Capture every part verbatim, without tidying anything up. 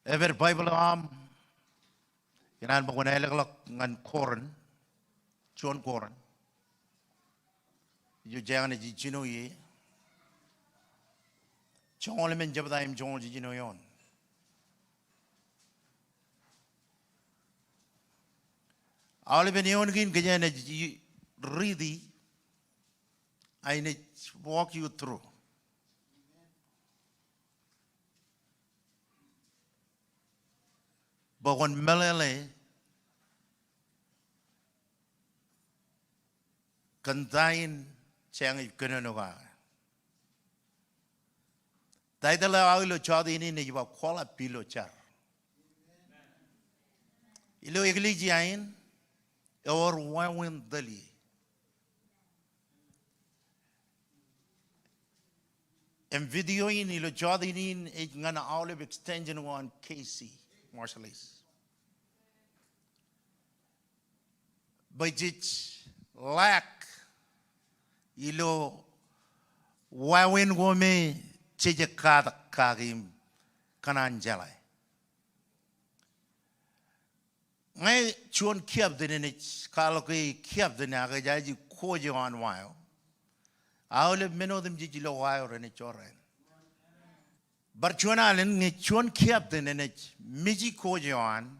Epād Baibōḷ eo aṃ, ikōṇaan bwe kwōn ālōkḷọk ñan Korint, juon Korint. Ijo jeañ naaj jino ie. Joñoul emān jebta im joñoul jiljino eoon. Aolepen eoon kein kōjeañ naaj riiti, inaaj walk you through. Bwe kwōn meḷeḷe kōn ta in jeañ ej kōnono kake. Taitōḷ eo aō ilo jota in ej ba kwōḷap ilo jar. Ilo eklejia in, ewōr wāween tōl ie. Im video in ilo jota in ej ñan aolep extension eo an K C, Marshallese. Bwe jej lack ilo wāween ko me jej katak kake im kōṇaan jeḷā. Ñe juon captain enaaj kwaḷọk ke captain ak ej aji coach eo an wa eo, aolep men otemjej ilo wa eo renaaj jorrāān. Bar juon alen ñe juon captain enaaj miji coach eo an,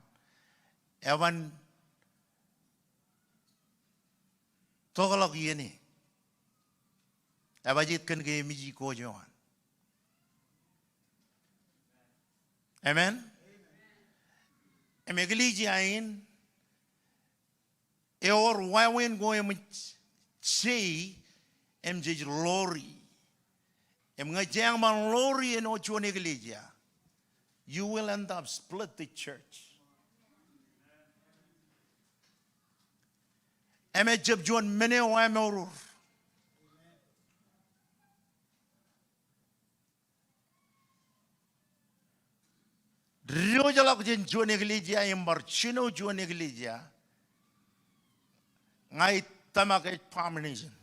eban tokḷọk iien e. Ebajjeet kōn ke emiji coach eo an. Amen. Im eklejia in ewōr wāween ko eṃōj je im jej ḷoori. Im ñe jeañ ṃōk ḷoori āinwōt juon eklejia, you will end up split the church. Im ejjab juon men eo emaroñ. Diwōjḷọk jān juon eklejia im bar jino juon eklejia, ña ij tōmak ej abomination.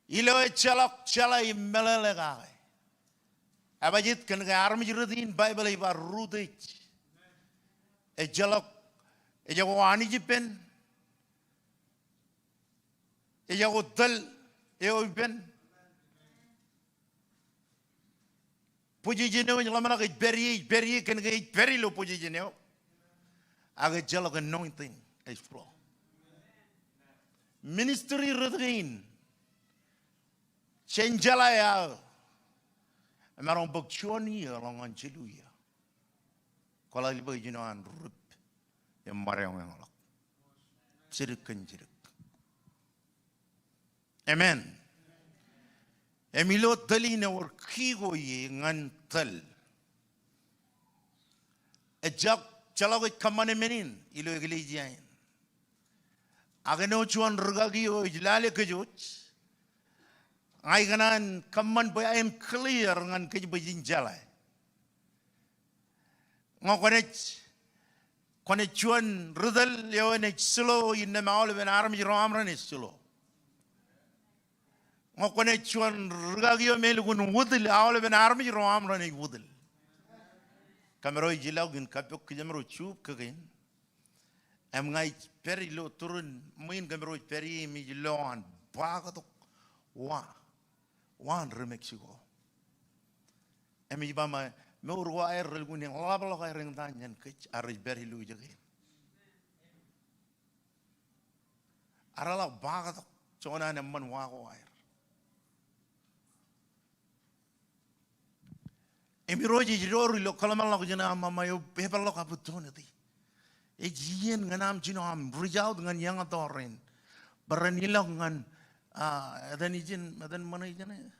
Ilo ejjeḷọk jeḷā im meḷeḷe kake. Ebajjeet kōn ke armej rot in Baibōḷ ej ba rooted. Ejjeḷọk, ejako Anij ippān, ejako tōl eo ippān. Position eo ej ḷōmṇak ej pād ie, ej pād ie kōn ke ej pād ilo position eo. Ak ejjeḷọk anointing ej flow. Ministry rot kein, jān jeḷā eo aō, emaroñ bōk juon iiō ḷọk ñan jilu iiō. Kwōḷak bwe ejino an rip im ṃōdeañ eñḷọk jidik kōn jidik. Amen. Im ilo tōl in ewōr key ko ie ñan tōl. Ejjeḷọk, ejjeḷọk ej kōṃṃane men in ilo eklejia in. Ak āinwōt juon rūkaki eo ej lale kōj wōj, ña ikōṇaan kōṃṃan bwe en clear ñan kōj bwe jen jeḷā. Ñe kwōnaaj, kwōnaaj juon ri tōl eo enaaj slow innām aolepen armej ro aṃ renaaj slow. Ñe kwōnaaj juon rūkaki eo me elukkuun wūtil, aolepen armej ro aṃ renaaj wūtil. Kōmro ej ilọk in kappok kōjmro jup kōkein. Im ña ij pād ilo turin ṃwiin kōmro ej pād ie im ij lo an ba katok wa, wa an ri Mexico. Im ij ba ṃae, mour ko aer relukkuun eḷapḷọk aer eñtaan jān kōj ak rej pād ilo ijekein. Ak reḷak ba katok, joñan an eṃṃan wa ko aer. Im Irooj ej door ilo kōḷmānḷọkjeṇ eo aṃ, ṃae epeḷḷọk opportunity. Ej iien ñan aṃ jino aṃ reach out ñan eañ tōre in. Bwe ren ilọk ñan, ah, etan ijin, etan ṃōṇō ijin e,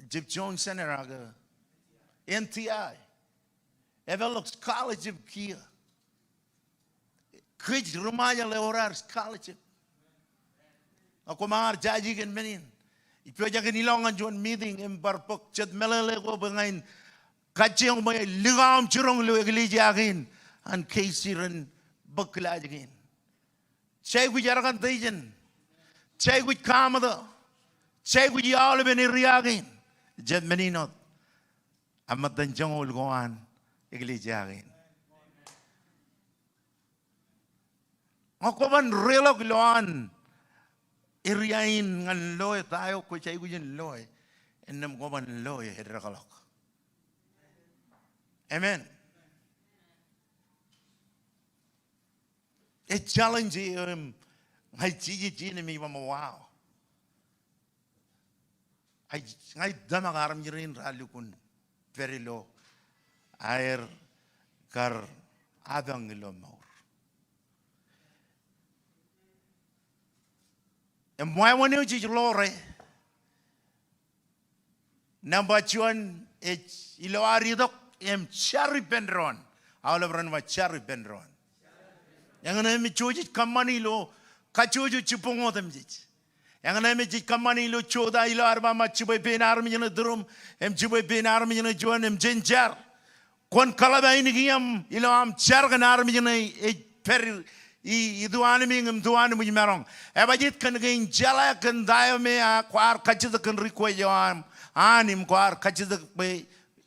Jeff Jones Center ak N T I. Epeḷḷọk scholarship kiiō. Kōj ri Ṃajeḷ ewōr aer scholarship. Ak koṃ ar jaje kōn men in. Ij pojak in ilọk ñan juon meeting im bar bōk jet meḷeḷe ko bwe ña in kajjioñ bwe likao im jiroñ ilo eklejia kein an K C ren bōk kilaaj kein. Jej aikuj advantage in. Jej aikuj kaṃtō. Jej aikuj aolepen area kein. Jet men in wōt, a ṃōttan joñoul ko an eklejia kein. Ñe kwōban reḷọk ilowaan area in ñan loe, ta eo kwōj aikuj in loe, innām kwōban loe edekḷọk. Amen. Ej challenge eo im ña ij jeje jein im ij ba ṃōk, wow. Ij, ña ij tōmak armej rein raar lukkuun pād ilo aer kar apañ ilo mour. Im wāween eo jej ḷoore, nōṃba juon ej ilo ad itok im jar ippān doon. Aolep ren ba jar ippān doon. Eñṇe im jej kōṃṃani ilo kajjojo jibboñ otemjej. Eñṇe im jej kōṃṃani ilo jota ilo ad ba ṃōk jibwe pein armej ṇe turum im jibwe pein armej ṇe juon im jen jar. Kwōn kōḷap ainikien ilo aṃ jar kōn armej ṇe ej pād i, i, ituanmiiñ im ituanbwij maroñ. Ebajjeet kōn kein jeḷā kōn ta eo me kwaar kajjitōk kōn request eo aṃ an im kwaar kajjitōk bwe,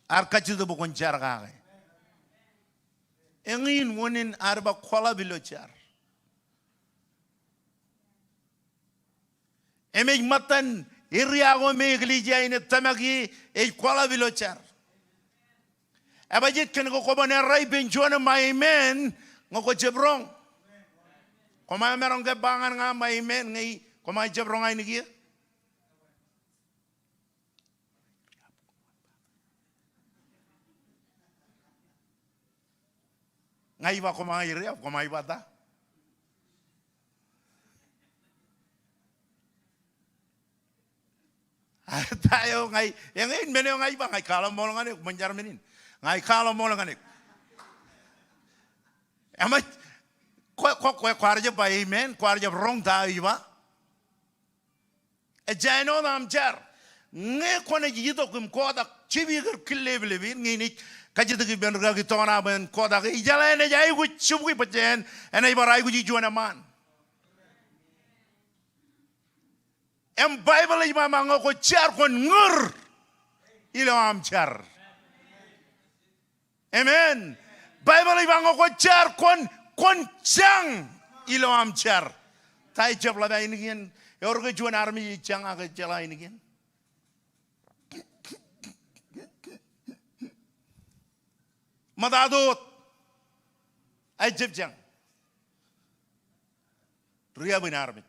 ear kajjitōk bwe kwōn jar kake. Eñin unin ad ba kwaḷap ilo jar. Im ej ṃōttan area ko me eklejia in ej tōmak ie ej kwaḷap ilo jar. Ebajjeet kōn ke kwōban errā ippān juon im ba amen ñe kwō jab roñ. Koṃ maroñ ke ba ñan ña im ba amen ñe kwō jab roñ ainikien. Ña ij ba koṃ ej riab, koṃ ej ba ta. Ta eo ña ij, eñin men eo ña ij ba ña ij kwaḷọk ṃool ñan eok, ṃōn jar men in. Ña ij kwaḷọk ṃool ñan eok. Eṃōj, kwō, kwō, kwō, kwaar jab ba amen, kwaar jab roñ ta eo ij ba. Ejja āinwōt aṃ jar. Ñe kwōnaaj itok im kotak jibikōr killeplep in, ñe inaaj kajjitōk ippān rikaki Tona bwe en kotak e, ijeḷā enaaj aikuj jibukwi bōjjāān, enaaj bar aikuj ijuon eṃṃaan. Im Baibōḷ ej ba ñe kwōj jar kwōn ñūr ilo aṃ jar. Amen. Baibōḷ ej ba ñe kwōj jar kwōn, kwōn jañ ilo aṃ jar. Ta ej jab ḷap ainikien? Ewōr ke juon armej ej jañ ak ej jeḷā ainikien? Ṃōttan wōt ej jab jañ. Riab in armej.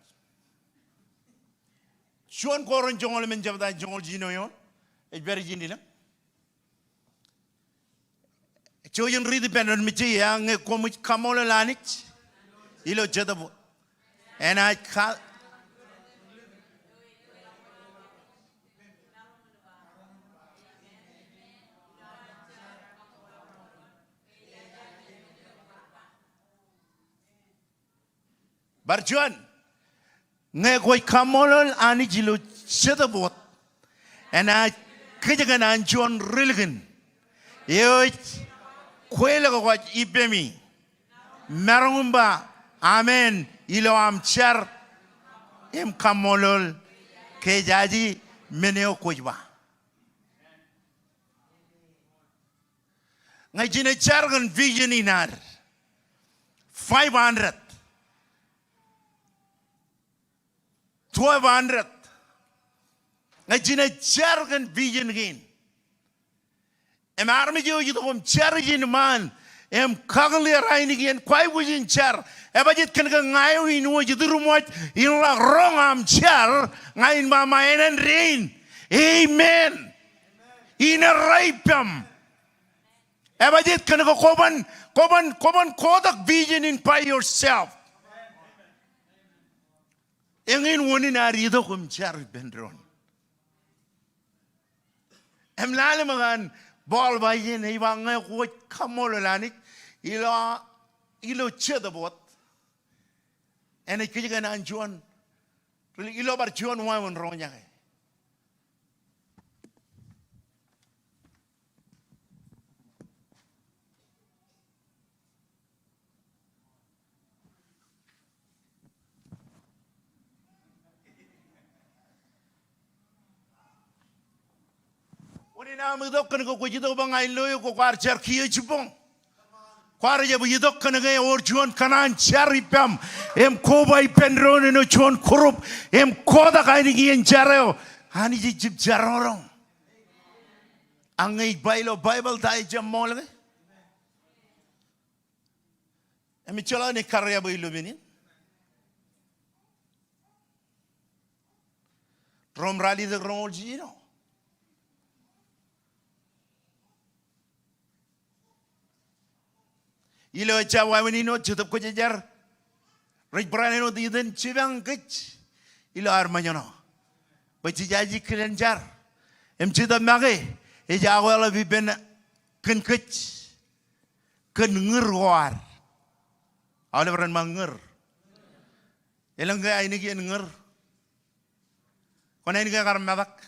Juon Korint joñoul emān jebta joñoul jiljino eoon. Ej pād ijin ilañ. Jouj im riiti ippān doon, mejje ia, ñe koṃij kaṃṃoolol Anij ilo jetōb wōt, enaaj ka Bar juon, ñe kwōj kaṃṃoolol Anij ilo jetōb wōt, enaaj kōjkan an juon ri-likin eo ej kweilọk wōj ippemi. Maroñ im ba amen ilo aṃ jar im kaṃṃoolol ke ejaje men eo kwōj ba. Ñe jenaaj jar kōn vision in ad, five hundred, twelve hundred. Ñe jenaaj jar kōn vision kein, im armej eo ej itok im jar ijin ṃaan im kakōḷḷe ainikien, kwaikuj in jar. Ebajeet kōn ke ña eo in wōj ituruṃwōj in ḷak roñ aṃ jar, ña in ba ṃae enān dein, amen. Inarrā ippaṃ. Ebajeet kōn ke kwōban, kwōban, kwōban kotak vision in by yourself. Eñin unin ad itok im jar ippān doon. Im lale ṃōk an Paul ba ijin, ej ba ñe kwōj kaṃṃoolol Anij ilo, ilo jetōb wōt, enaaj kōjkan an juon, ilo bar juon wāween roñjake. Āinwōt aṃ itok kōn ke kwōj itok bwe ña in lawyer ko kwaar jar kiiō jibboñ. Kwaar jab itok kōn ke ewōr juon kōṇaan jar ippaṃ im koba ippān doon āinwōt juon group im kotak ainikien jar eo. Anij ej jab jar roñroñ. Ak ñe ij ba ilo Baibōḷ ta ej jab ṃool ke? Im ejjeḷọk enaaj karreoḷọk bwe ilo men in. Rom ralitōk roñoul jiljino. Ilo ejja wāween in wōt Jetōb Kwōjarjar rej barāinwōt itōn jipañ kōj ilo ad ṃōjṇọ bwe jej jaje kilen jar. Im Jetōb make ej akweḷap ippān kōn kōj kōn ñūr ko ad. Aolep ren ṃōk ñūr. Elōñ ke ainikien ñūr? Kwōn ainikien kar metak.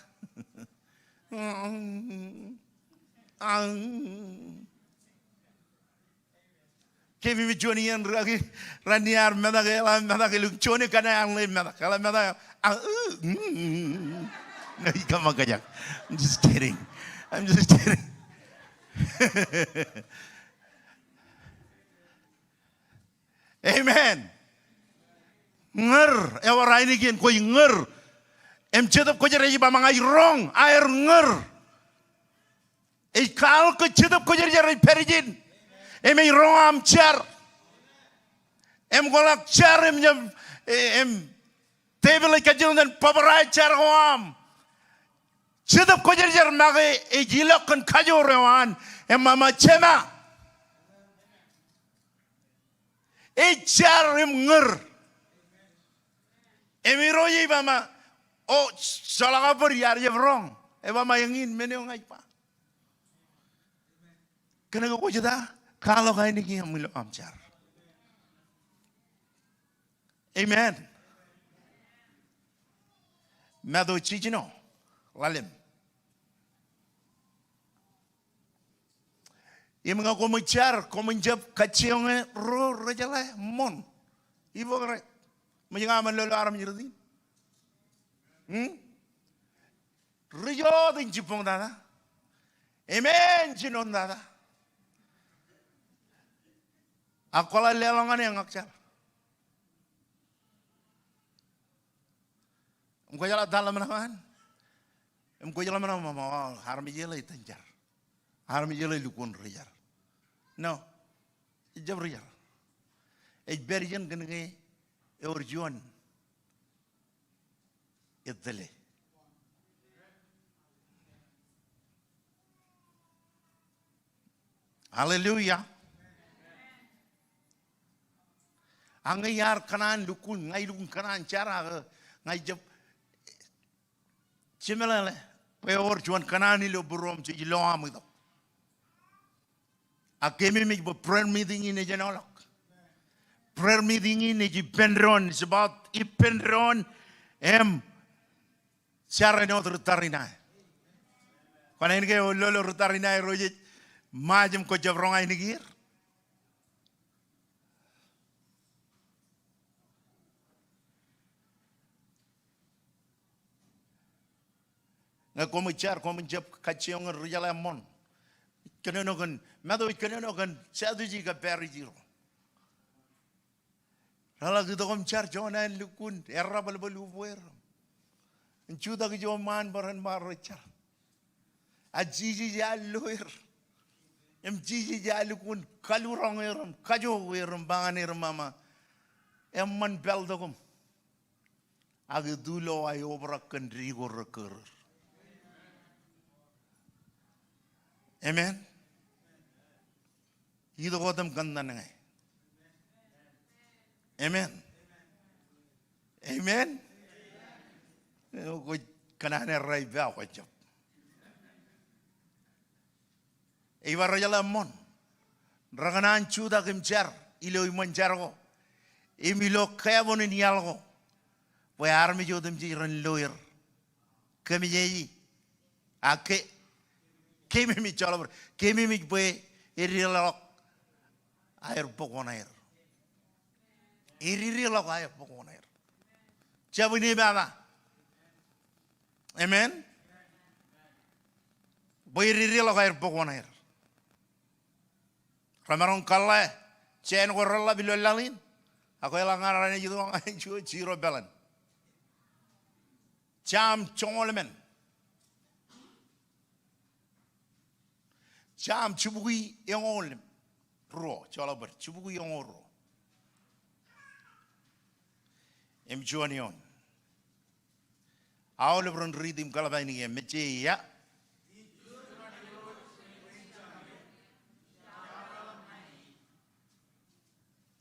Keememej juon iien rūkaki, raan in ear metak, eḷak metak, elukkuun juon kaṇe ear ḷe metak, eḷak metak. No, ikōṃṃan kōjak. I'm just kidding. I'm just kidding. Amen. Ñūr, ewōr ainikien kwōj ñūr. Im Jetōb Kwōjarjar ej ba ña ij roñ aer ñūr. Ej kwaḷọk ke Jetōb Kwōjarjar ej pād ijin im ej roñ aṃ jar. Im kwōḷak jar im, im, im tepil ej kajjioñ iten bōbrae jar ko aṃ. Jetōb Kwōjarjar make ej ilọk kōn kajoor eo an im ṃaṃa Jema. Ej jar im ñūr. Im Irooj ej ba ṃae, o, joḷọk aō bōd iar jab roñ. Ej ba ṃae, eñin men eo ña ij ba. Kōnke kwōj ta, kwaḷọk ainikien ilo aṃ jar. Amen. Matu jiljino ḷalem. Im ñe koṃij jar, koṃij jab kajjioñe ruo rej jeḷā ṃoṇ. Hypocrite. Ṃōj ña ṃōn lolo armej rot in. Hmm? Ri jota in jibboñ tata. Amen, jinoin tata. Ak kwōḷak leḷọk ñan eō ñak jar. Im kwōjeḷā ta ḷōmṇak an. Im kwōj ḷōmṇak ṃōṃ, o, armej eḷap itōn jar. Armej eḷap lukkuun ri jar. No. Ejjab ri jar. Ej pād ijin kōnke ewōr juon ettōle. Hallelujah. Ak ñe iar kōṇaan lukkuun, ña ilukkuun kōṇaan jar ak ña ijab jemeḷeḷe bwe ewōr juon kōṇaan ilo būruōm jej lo aṃ itok. Ak keememej bwe prayer meeting in ej āinwōt. Prayer meeting in ej ippān doon, it's about ippān doon im jar āinwōt ri tariṇae. Kwōn ainikien lolo ri tariṇae ro jej ṃaaj im kwōjab roñ ainikien. Ñe koṃij jar, koṃij jab kajjioñe ri jeḷā ṃoṇ. Kōnono kōn, Matu ej kōnono kōn Sadducee kab Pharisee ro. Reḷak itok im jar juon alen lukkuun, errabōlbōl ubweer. Im jutak ijo ṃaan bwe ren bar rej jar. Ak Jisōs ear lo er. Im Jisōs ear lukkuun kaluroñ er im kajook er im ba ñan er ṃae, eṃṃan pāltok im ak etu lo aō obrak kōn di ko rekkōrōr. Amen. Itok otem kōn ṇe. Amen. Amen. Kwōj kōṇaan errā ippa kwōj jab. Ej bar jeḷā ṃoṇ. Rekōṇaan jutak im jar ilo iṃōn jar ko im ilo kebwin in iaḷ ko bwe armej otemjej ren lo er. Kōmijej. Ak ke, keememej joḷọk bōd. Keememej bwe edikḷọk aer bōk oṇāer. Edikḷọk aer bōk oṇāer. Jab inepata. Amen. Bwe ededeḷọk aer bōk oṇaer. Remaroñ kōḷḷā jāān ko reḷap ilo laḷ in, ak kweḷọk ñan raṇe jidik ñan juon zero balance. Sam joñoul emān. Sam jibukwi eñoul im ruo, joḷọk bōd, jibukwi eñoul ruo. Im juon eoon. Aolep ren riiti im kōḷap ainikien, mejje ia.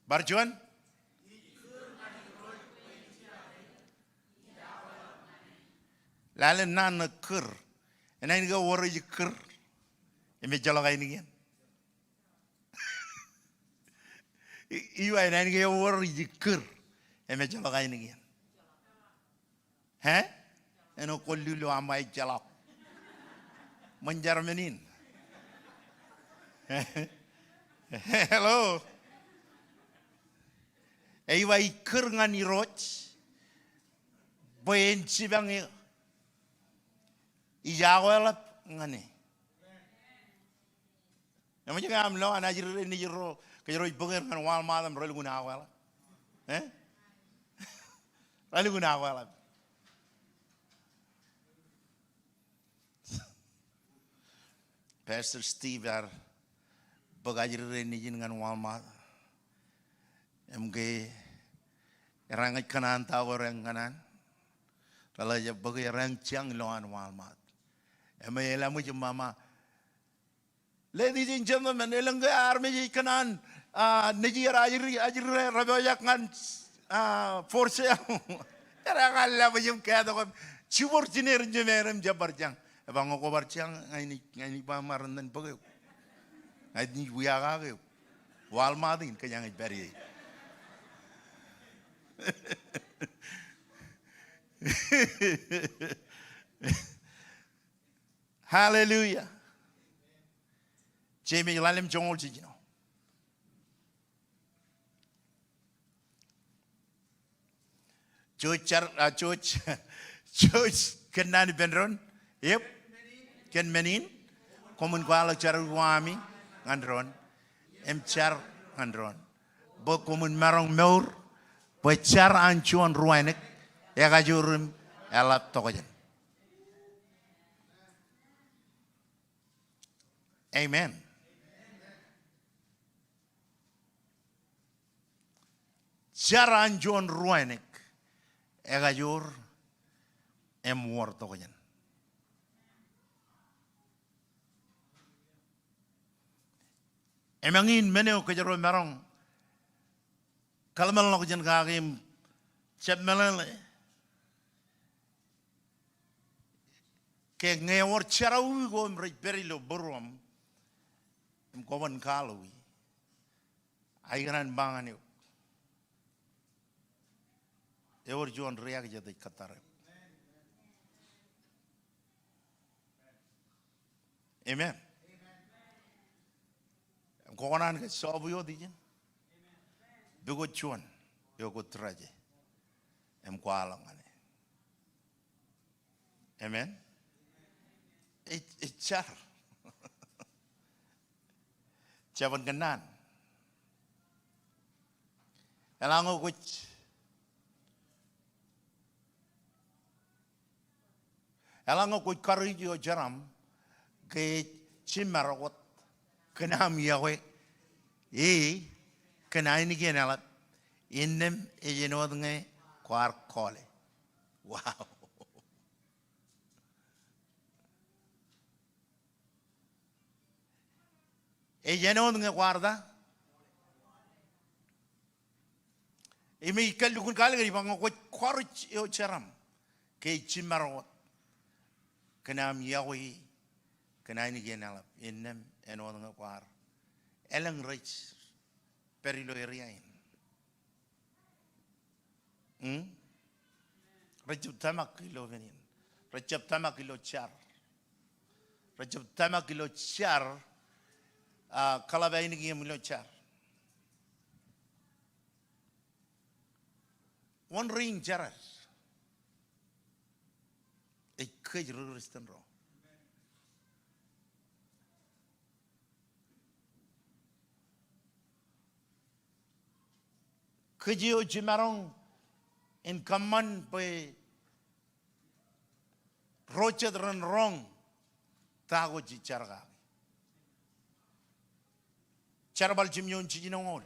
Bar juon. Lale naan ṇe kūr. Enañin ke ewōr ej kūr im ejjeḷọk ainikien? I-, iwa enañin ke ewōr ej kūr im ejjeḷọk ainikien? He? Āinwōt kwōn lulu aṃ ejjeḷọk. Ṃōn jar men in. Hello. Ej ba ij kūr ñan Irooj bwe en jipañ eō. Ij aokweḷap ñan e. Eṃōj ke aṃ lo an ajri ro nejin ro, kōj ro ej bōk er ñan Walmart im relukkuun aokweḷap? Eh? Relukkuun aokweḷap. Pastor Steve ear bōk ajri ro nejin ñan Walmart. Im ke erreañ ej kōṇaan ta ko erreañ kōṇaan, reḷak jab bōk erreañ jañ ilowaan Walmart. Im elaṃōj im ba, Ladies and gentlemen, elōñ ke armej ej kōṇaan, ah, nejin ajri, ajri ro rej pojak ñan, ah, for sale. Erreañ ear laṃōj im kātok im jibor jineer in jemeer im jab bar jañ. Ej ba, ñe kwō bar jañ, ña ij, ña ij ba ṃaar ren bōk eok. Ña ij wiakake eok. Walmart in kōjeañ ej pād ie. Hallelujah. Jemes ḷalem joñoul jiljino. Jouj jar, ah, jouj, jouj kōnnaan ippān doon. Yep. Kōn men in, koṃwin kwaḷọk jar ko ami ñan doon im jar ñan doon, bwe koṃwin maroñ mour, bwe jar an juon ruwānōk ekajoor im eḷap tokjān. Amen. Jar an juon ruwānōk ekajoor im wōr tokjān. Im eñin men eo kōjro maroñ kōḷmānḷọkjeṇ kake im jab meḷeḷe. Ke ñe ewōr jerọwiwi ko im rej pād ilo būruōṃ im kwōban kaḷowi, aō ikōṇaan ba ñan eok, ewōr juon riak jet ej kōttar eok. Amen. Im kwōkōṇaan ke job eo ijin, pukot juon eo kwō tūraje im kwaḷọk ñan e. Amen. Ej, ej jar. Jeban kōnnaan. Eḷaññe kwōj, eḷaññe kwōj kariij ioon jeraṃ ke ej jiṃṃar wōt kōn aṃ iọkwe e kōn ainikien eḷap, innām ej āinwōt ñe kwaar kọọle. Wow. Ej āinwōt ñe kwaar ta? Im ij kalukkuun kalikkar ij ba ñe kwōj kariij ioon jeraṃ ke ej jiṃṃar wōt kōn aṃ iọkwe e kōn ainikien eḷap, innām āinwōt ñe kwaar. Elōñ rej pād ilo area in. Hmm? Rejjab tōmak ilo men in. Rejjab tōmak ilo jar. Rejjab tōmak ilo jar. Ah, kōḷap ainikien ilo jar. Wōn ri in jar ad? Ej kōj ri Kristian ro. Kōj eo jiṃaroñ in kōṃṃan bwe ro jet ren roñ ta ko jej jar kaki. Jerbal jimjuon jiljinoñoul.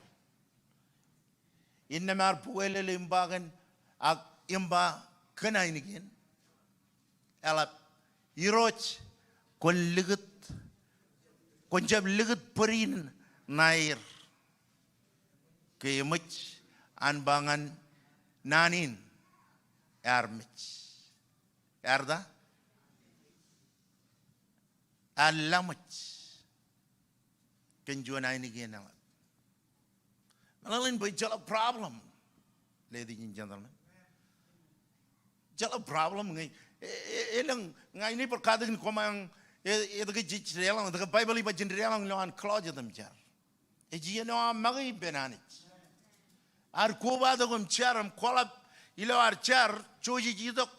Innām ear bukwelel im ba kōn, ak im ba kōn ainikien. Eḷap, Irooj, kwōn likūt, kwōn jab likūt bōd in ṇaer ke eṃōj, an ba ñan naan in ear mej. Ear ta? Ear laṃōj kōn juon ainikien eḷap. Meḷeḷein bwe ejjeḷọk problem, ladies and gentlemen. Ejjeḷọk problem ñe, e, e, elōñ, ña inaaj bar katakin koṃ an, e, etke jej deḷọñ, etke Baibōḷ ej ba jen deḷọñ ilowaan closet im jar. Ej iien eo aō make ippān Anij. Ad kobatok im jar im kwōḷap ilo ad jar, jouj jej itok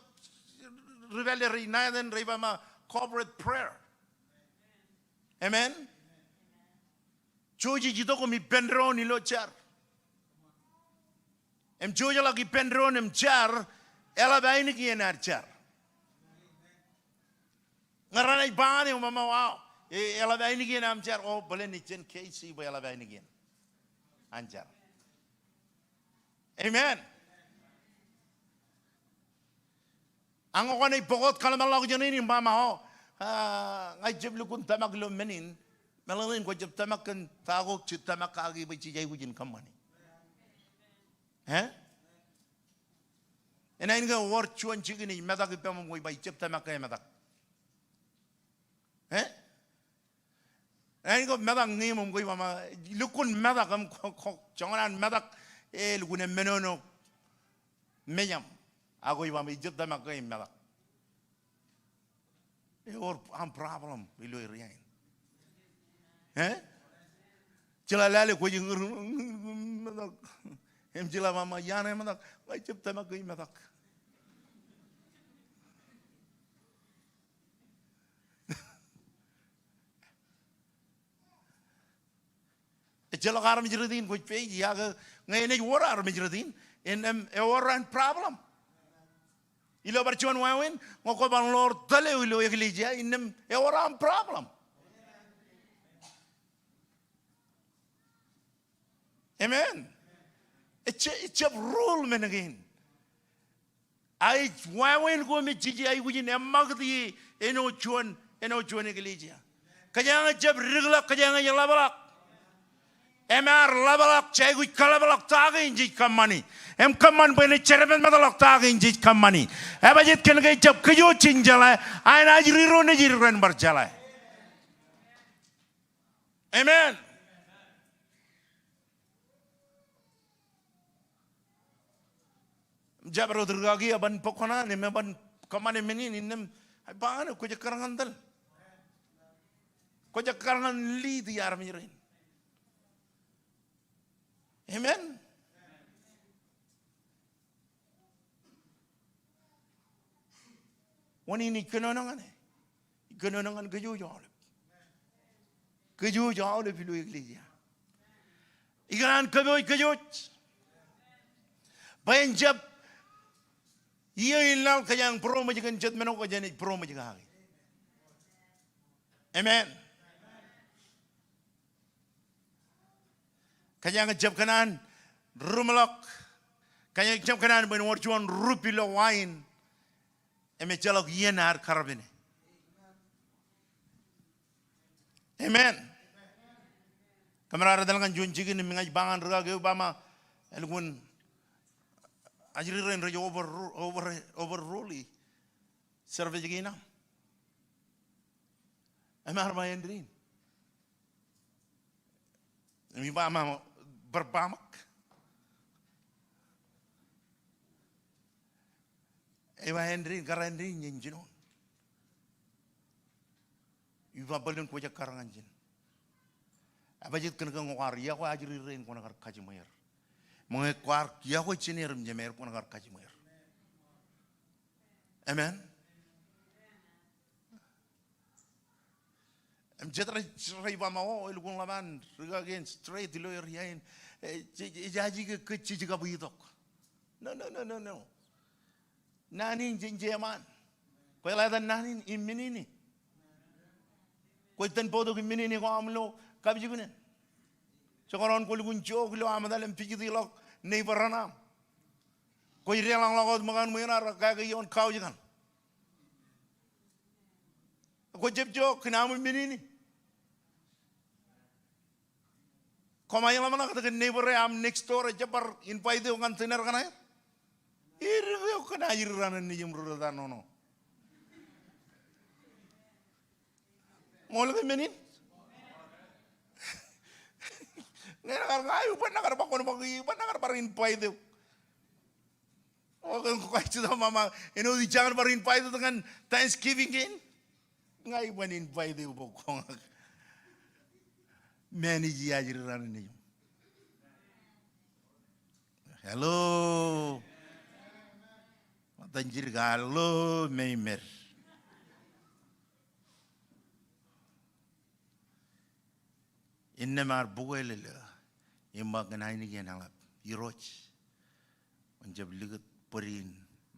ri pālle ri ṇa etan rej ba ma corporate prayer. Amen. Jouj jej itok im ippān doon ilo jar. Im jouj ḷọk ippān doon im jar, eḷap ainikien ad jar. Ñe renaaj ba ñan eok, mama, wow, e, eḷap ainikien aṃ jar, o, bōlen ijin K C bwe eḷap ainikien an jar. Amen. Ak ñe kwōnaaj pokot kōḷmānḷọkjeṇ in im ba, mama, o, a, ña ij jab lukkuun tōmak ilo men in, meḷeḷein kwō jab tōmak kōn ta ko jej tōmak kaki bwe jej aikuj in kōṃṃani. E? Enaaj ke ewōr juon jikin ej metak ippaṃ im kwōj ba ij jab tōmak ke emetak. E? Enaaj ke metak ñe im kwōj ba ma, lukkuun metak im ko, ko, joñan an metak, e, lukkuun emenono mejaṃ. Ak kwōj ba ma ij jab tōmak ke emetak. Ewōr aṃ problem ilo area in. E? Jeḷā lale kwōj ñūr, metak. Im jeḷā ba ma iaan emetak, ña ij jab tōmak ke emetak. Ejjeḷọk armej rot in kwōj page, iọkwe, ñe enaaj wōr armej rot in, innām ewōr an problem. Ilo bar juon wāween, ñe kwō bar ḷoor tōl eo ilo eklejia, innām ewōr aṃ problem. Amen. Ej, ej jab rule men kein. A ej wāween ko me jej aikuj in eṃṃakūt ie āinwōt juon, āinwōt juon eklejia. Kōjeañ ej jab dikḷọk, kōjeañ ej ḷapḷọk. Im ear ḷapḷọk, jej aikuj kōḷapḷọk ta kein jej kōṃṃani. Im kōṃṃan bwe en ej jerbal im eḷapḷọk ta kein jej kōṃṃani. Ebajeet kōn ke ejjab kōj wōj in jeḷā, ak enaaj riroñ nejid ren bar jeḷā. Amen. Im jabdewōt rikaki eban bōk kōṇaan im eban kōṃṃane men in, innām ej ba ñan eok kwōj ekkar ñan tōl. Kwōj ekkar ñan lead i armej rein. Amen. Wōn in ij kōnono ñan e? Ij kōnono ñan kōj wōj aolep. Kōj wōj aolep ilo eklejia. Ikōṇaan kōpooj kōj wōj. Bwe en jab iiō in laḷ kōjeañ būroṃōj kōn jet men ko kwōj naaj būroṃōj kaki. Amen. Kōjeañ ejjab kōṇaan ruṃḷọk. Kōjeañ ejjab kōṇaan bwe en wōr juon rup ilo wa in. Im ejjeḷọk iien ad karpene. Amen. Kōmro ar etal ñan juon jikin im ña ij ba ñan rikaki eo, ba ma, elukkuun ajri rein rej over, over, overrule i service kein aṃ. Im ear ba, Andrin. Im ij ba, bar ba ṃōk? Ej ba, Andrin, kar Andrin jān jinoin. Ij ba, bōlen kwōj ekkar ñan ijin. Ebajeet kōn ke ñe kwaar iọkwe ajri rein kwōn kar kajiṃwe er. Im ñe kwaar iọkwe jineer im jemāer kwōn kar kajiṃwe er. Amen. Im jet rej, rej ba, o, elukkuun ḷap an rūkaki in straight ilo area in. E, je, je, ejaje ke kōj jej kab itok. No, no, no, no, no. Naan in jen jeṃaan. Kwe ḷetan naan in, iminini. Kwōj itōn bōktok iminini ko aṃ lo kapijuknen. Jekdọọn kwō lukkuun jook ilo aṃ etal im pijitḷọk neighbor eo aṃ. Kwōj deḷọñḷọk wōt ṃōkan ṃwiin ad kake ioon couch kaṇ. Kwō jab jook kōn aṃ iminini. Koṃij ḷōmṇak kōn neighbor eo aṃ next door eo ejjab bar invite eok ñan dinner kaṇ aer. Edik eok kōn ajri raṇ in nejūṃ ri rot an ono. Ṃool ke men in? Ñe ekar, ña ij ban ekar ba kwōn ba, ij ban ekar bar invite eok. O, ke kwōj jitō ṃaṃa, āinwōt ij jañin bar invite eok ñan Thanksgiving kein. Ña ij ban invite eok bwe kwō ña manage ajri raṇ in nejūṃ. Hello. Ṃōttan jidik, hello, meimer. Innām ear bukweḷeḷe im ba kōn ainikien eḷap. Irooj, kwōn jab likūt bōd in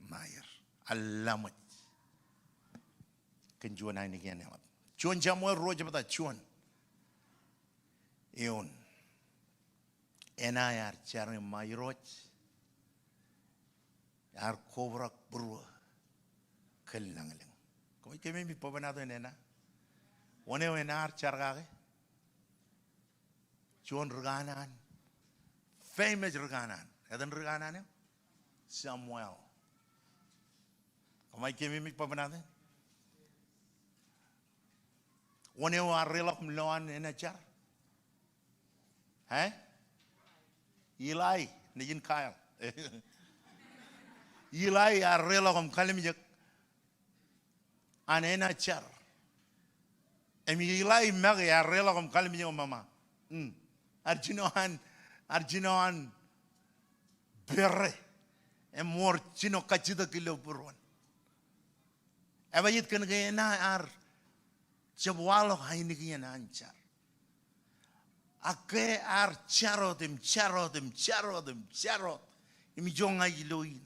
ṇaer. Eḷap ṃōj. Kōn juon ainikien eḷap. Juon Samuel ruo jebta juon. Eoon. Ena ear jar im ba, Irooj, ear kobrak būruō kōn lañlōñ. Koṃij keememej bwebwenato in Ena. Wōn eo Ena ear jar kake? Juon ri kanaan. Famous ri kanaan. Etan ri kanaan eo? Samuel. Koṃij keememej bwebwenato in. Wōn eo ear reḷọk im lo an Ena jar? E? Eli, nejin Kyle. Eli ear reḷọk im kalimjek an Ena jar. Im Eli make ear reḷọk im kalimjek ṃōṃa. Hmm. Ear jino an, ear jino an pere. Im wōr jino kajjitōk ilo būruon. Ebajeet kōn ke Ena ear jab waḷọk ainikien an jar. Ak ke ear jar wōt im jar wōt im jar wōt im jar wōt im ijo ña ij lo in.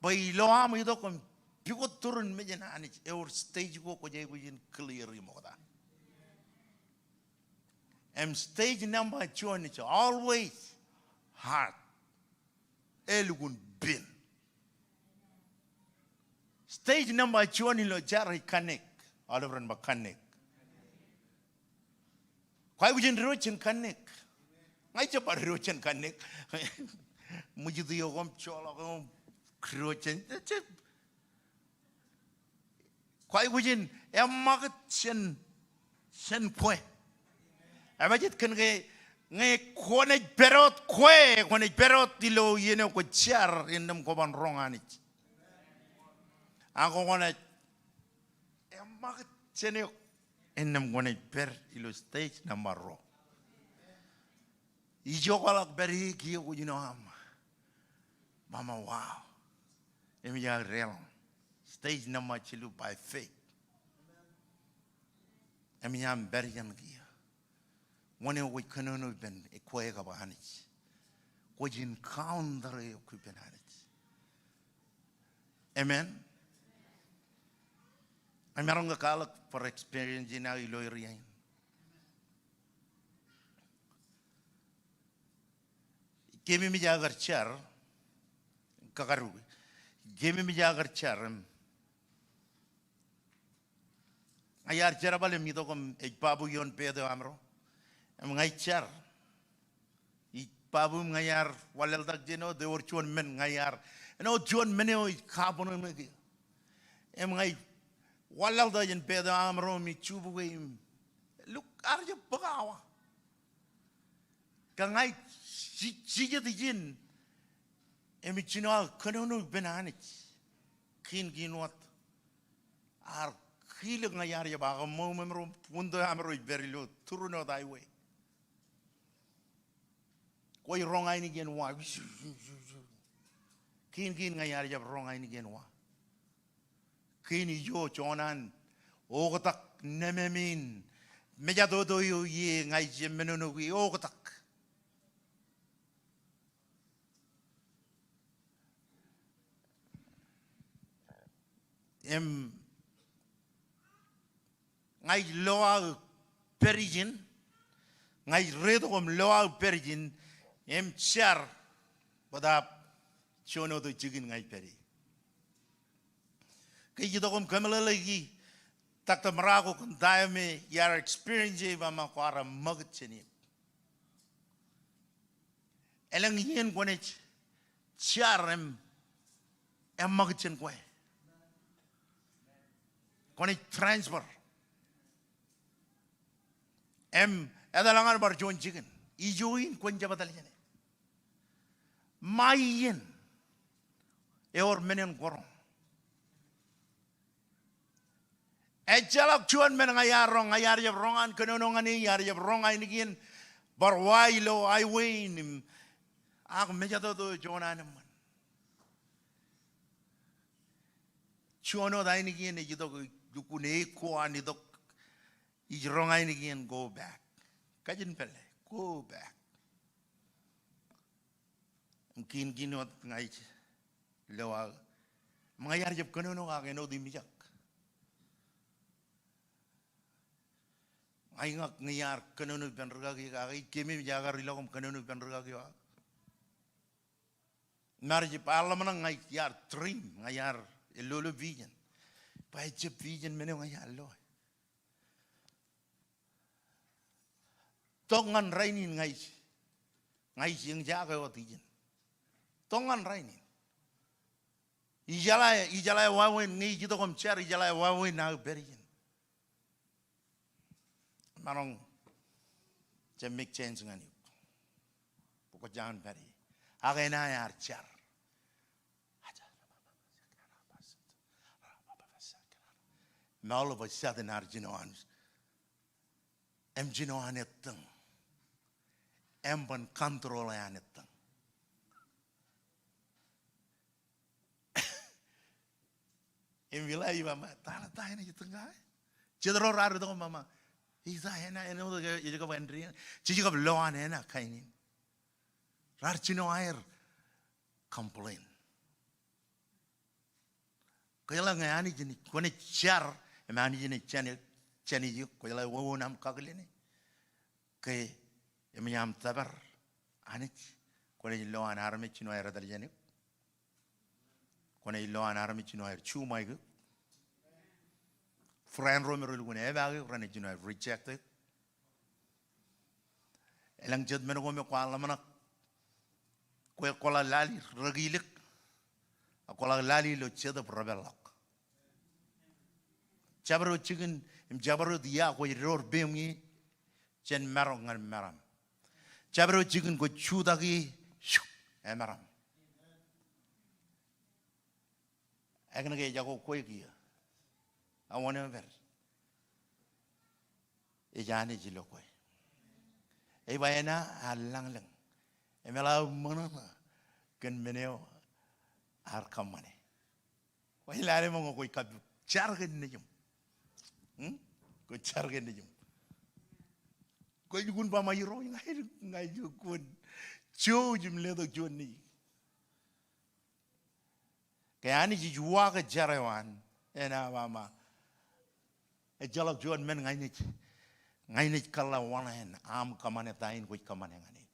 Bwe ilo aṃ itok im pukot turin mejān Anij, ewōr stage ko kwōj aikuj in clear e ṃokta. Im stage number juon is always heart. Elukkuun pen. Stage number juon ilo jar ej connect. Aolep ren ba connect. Kwaikuj in diwōj jān connect. Ña ij jab bar diwōj jān connect. Ṃwijit eo koṃ, joḷọk eo koṃ, diwōj jān. Kwaikuj in eṃṃakūt jān, jān kwe. Ebajeet kōn ke ñe kwōnaaj pād wōt kwe, kwōnaaj pād wōt ilo iien eo kwōj jar, innām kwō ban roñ Anij. Ak kwōnaaj eṃṃakūt jān eok, innām kwōnaaj pād ilo stage number ruo. Ijoḷọk pād e kiiō kwōj jino aṃ. Ṃaṃa, wow. Im ij deḷọñ. Stage number jilu by faith. Im ij aṃ pād jān kiiō. Wōn eo kwōj kōnono ippān kwe kab Anij? Kwōj encounter eok ippān Anij. Amen. Ij maroñ ke kwaḷọk bar experience in aō ilo area in. Keememej aō kar jar, kakadu. Keememej aō kar jar, im ña iar jerbal im itok im ej babu ioon pet eo amro. Im ña ij jar. Ij babu im ña iar wanlaḷtak jān wōt, ewōr juon men ña iar. Āinwōt juon men eo ij kabwinōṇō kiiō. Im ña ij wanlaḷtak jān pet eo amro im ij jubukwe im. Luk, ear jab bōk awa. Ke ña ij, ij, ij jet ijin. Im ij jino aō kōnono ippān Anij. Kiin kiin wōt. Ear kilōk ña iar jab ak ṃōṃ eo amro, window eo amro ej pād ilo turin wōt highway. Kwōj roñ ainikien wa. Kiin kiin ña iar jab roñ ainikien wa. Kein ijo juon an oktak nemāmein mejatoto eo ie ña ij jab menono ke oktak. Im ña ij lo aō pād ijin, ña ij reitok im lo aō pād ijin, im jar bōtab juon wōt jikin ña ij pād ie. Ke ij itok im kōmeḷeḷeiki Doctor Marocco kōn ta eo me iar experience e, ij ba ma kwaar ṃakūt jān e. Elōñ iien kwōnaaj jar im, im ṃakūt jān kwe. Kwōnaaj transfer. Im etal ñan bar juon jikin. Ijo in kwōn jab etal jān e. Ṃae iien ewōr men en kōroñ. Ejjeḷọk juon men ña iar roñ, ña iar jab roñ an kōnono ñan e, iar jab roñ ainikien bar wa ilo highway in im ak mejatoto juon an eṃṃan. Juon wōt ainikien ej itok, lukkuun e ko an itok, ij roñ ainikien go back. Kajin pālle, go back. Im kiin kiin wōt ña ij lo aō. Im ña iar jab kōnono ak āinwōt imijak. Ña iñak ñe iar kōnono ippān rikaki ak ij keememej ak kar ilọk im kōnono ippān rikaki eo ak. Im iar jab ḷōmṇak ña iar dream, ña iar lolo vision. Ba ejjab vision men eo ña iar lo. Tok ñan rainin ña ij, ña ij eñjake wōt ijin. Tok ñan rainin. Ijeḷā, ijeḷā wāween ñe ij itok im jar, ijeḷā wāween aō pād ijin. Maroñ jab make change ñan eok. Bwe kwōj jañin pād ie. Ak eṇ ear jar. Im aolep ej sat in ear jino an, im jino an ettōñ. Im ban control e an ettōñ. Im Ilai ej ba ma, ta ḷe ta eṇ ej ettōñ ka e? Jet ro raar itok im ba ma, ita eṇ, eṇ wōt ej kab āindein, jej kab lo an eṇ kain in. Raar jino aer complain. Kwōjeḷā ñe Anij enaaj, kwōnaaj jar, im Anij enaaj jān, jān eok, kwōjeḷā wāween aṃ kakōlene. Ke eṃōj aṃ tōpar Anij, kwōnaaj lo an armej jino aer etal jān eok. Kwōnaaj lo an armej jino aer juṃaik eok. Friend ro me relukkuun epaak eok renaaj jino aer reject eok. Elōñ jet men ko me kwaar ḷōmṇak kwe kwōḷak lale rekilōk, ak kwōḷak lale ilo jetōb repeḷḷọk. Jabdewōt jikin im jabdewōt ia kwōj door peiṃ ie jān marok ñan meram. Jabdewōt jikin kwōj jutak ie, suk, emeram. Ekōṇōṇō ke ejako kwe kiiō. Ak wōn eo epād? Ej Anij ilo kwe. Ej ba eṇ ear lañlōñ. Im eḷap ṃōṇōṇō kōn men eo ear kōṃṃane. Kwōj lale ṃōk ñe kwōj kab jar kōn nejiṃ. Hmm? Kwōj jar kōn nejiṃ. Kwōj lukkuun ba ma Irooj ña ij, ña ij lukkuun jouj im letok juon nejū. Ke Anij ej uwaak jar eo an, eṇ ej ba ma, ejjeḷọk juon men ña inaaj, ña inaaj kōḷḷā wōṇāān aṃ kōṃṃane ta in kwōj kōṃṃane ñan e.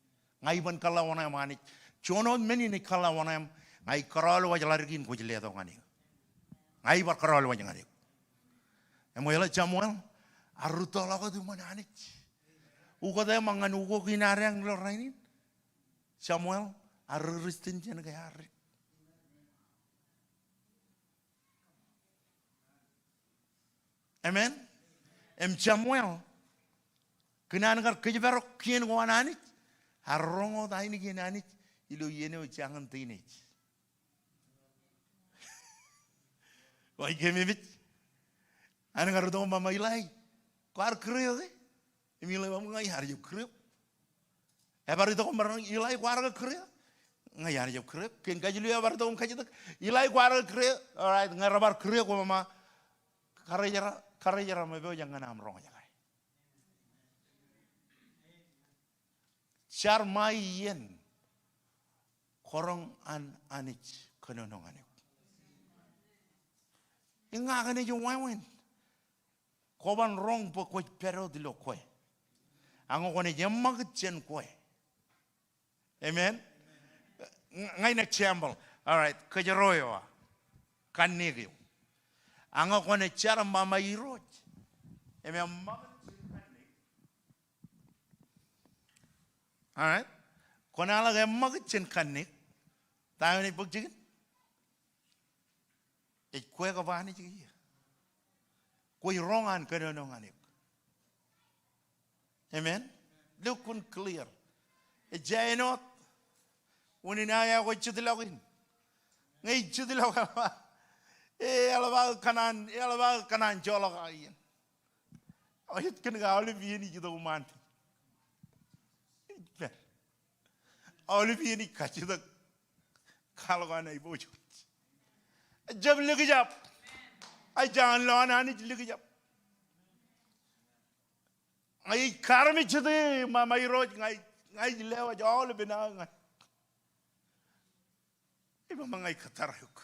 Ña iban kōḷḷā wōṇāān Anij. Juon wōt men inaaj kōḷḷā wōṇāān, ña ij kōrọọl waj ḷaddik in kwōj letok ñan eō. Ña ibar kōrọọl waj ñan eō. Im kwōjeḷā Samuel, ear rūttoḷọk wōt iṃōn Anij. Ukōt eṃṃan ñan ukok in adeañ ilo rainin. Samuel, ear ri-Christian jān ke ear ri. Amen. Im Samuel, kōn an kar kōjparok kien ko an Anij, ear roñ wōt ainikien Anij ilo iien eo ej jañin teenage. Wa ij keememej. An kar itok im ba ma Ilai, kwaar kūr eō ke? Im Ilai ba ña iar jab kūr eok. Ebar itok im ba, Ilai, kwaar ke kūr eō? Ña iar jab kūr eok. Kōn kajjilwōj ebar itok im kajjitōk, Ilai, kwaar ke kūr eō? All right, ñe rebar kūr eok, kwō ba ma, karijer, karijer ṃōj pojak ñan aṃ roñjake. jar ṃae iien, kōrọñ an Anij kōnono ñan eok. Im ña kōn ej wāween, kwōban roñ bwe kwōj pād wōt ilo kwe. Ak ñe kwōnaaj eṃṃakūt jān kwe. Amen. Ña in example. All right. Kōjro eo, kanniōk eo. Ak ñe kwōnaaj jar ṃae ṃae Irooj im eṃṃakūt jān kanniōk. All right. Kwōnaaj ḷak eṃṃakūt jān kanniōk. Ta eo enaaj bōk jikin? Ej kwe kab Anij kiiō? Kwōj roñ an kōnono ñan eok. Amen. Lukkuun clear. Ejja āinwōt unin aō aikuj jitlọk in. Ñe ij jitlọk, eḷap aō kōṇaan, eḷap aō kōṇaan joḷọk aō iien. Ej kōn ke aolep iien ij itok ṃaan. Ej pād. Aolep iien ij kajjitōk kwaḷọk an aiboojoj. Ejjab likjab. Ejjañin lowaan Anij likjab. Ña ij kaarmejjete ṃae ṃae Irooj, ña ij, ña ij lewōj aolepen aō ñan. Ej ba ña ij kōttar eok.